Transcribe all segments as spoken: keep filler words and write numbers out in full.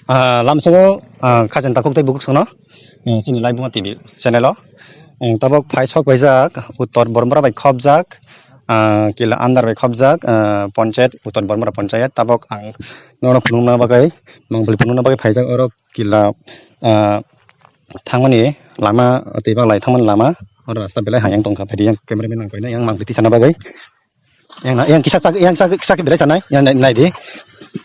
Ah, lamsongo, ah, khajani takhuk tei bukhuk sono, eh, chini Laibuma T V channel o. Eh, tabok phai sok paijak, Uttor Bormora bai khopjak, ah, kila under bai khopjak, ah, ponchayat, Uttor Bormora ponchayat. Tabok ang nono phunukna bagwi, mangpili phunukna bagwi phaijak oro kila, ah, thangmani lama, twi baglai thangmani lama, oro rasta belai hayung tongkha, phaidi yang camera man nang koinai yang mangpili tisana bagwi. Yang na, yang kisa sak, yang sak, sak belai sanai, yang nai, nai di.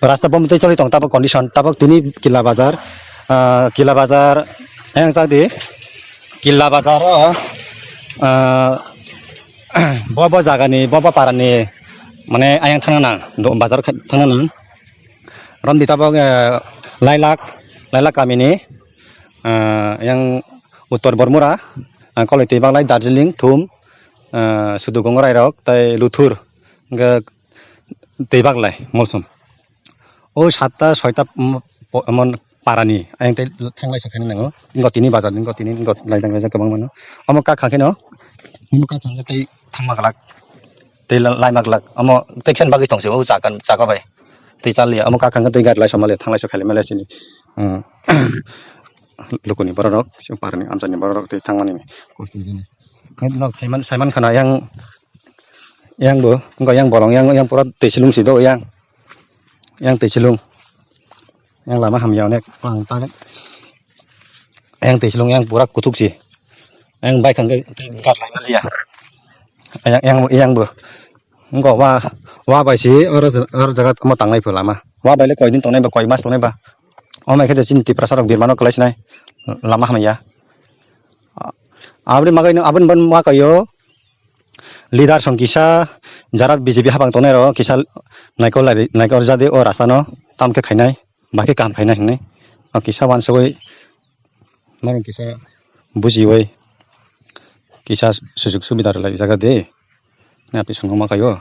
Rasta bom tei choli tong tabok condition, tabok tini Killa Bazar, ah, Killa Bazar, yang sak di. Killa Bazar o, ah, bo, bo jaga ni, bo, bo para ni, mane ayang thangna nang, do, bazar kha-, thangna nang. Romdi tabok, eh, Lailak, Lailak kami ni, ah, yang Uttor Bormura, ah, koloi twi baglai Darjeeling, Thum, ah, Sudu Gongorai rok, tei Luthur, hwnkhe twi baglai Molsom. O satta soita, mm, po-, mon parani, ayang tei thanglai se khaina nango. Ingo tini bazar, ingo tini, ingo laidang laijak kwbang mano. Omo kak kha kheno, omo kak kha khe tei thangma glak, tei la-, laima glak. Omo tei khen bagwi tong se, o chaka, chaka bai. Tei chaliya, omo kak kha khe tei gari lai somaliya, thanglai se khailai maliya sini. Hmm. Lukuni borok rok, se parani amchaini borok rok tei thangmani kosto jani. Nok saiman, saiman khana yang, yang bo, wngkha yang bolong, yang, yang pura twi silung si do yang. Yang twi silung. Yang lama hamya onek pang ta. Yang twi silung yang pura kuthuk si. Yang bike hangke gar lai maliya. Yang, yang, yang bo. Wngkha wa, wa bai si oro, oro jaga tamo tanglai pho lama. Wa bai le koi din tongnai ba, koi mas tongnai ba. Omo khe chini Tiprasa rok birmano kwlai sinai lama hamya. Aboni bagwi no, aboni ban ma kaio. Leader song kisa, jara B J P habang tongnai rok kisa naikol lai, naikol jadi o rasta no tam khe khainai, ba khe kaham khainai hinwi. O kisa wansugwi norok kisa bujiwi kisa sujuk subida rwlai jaga de. Na pi songno ma kaio.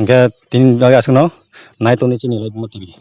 Hwnkhe tini bagwi aswkno nai tongdi chini Laibuma T V.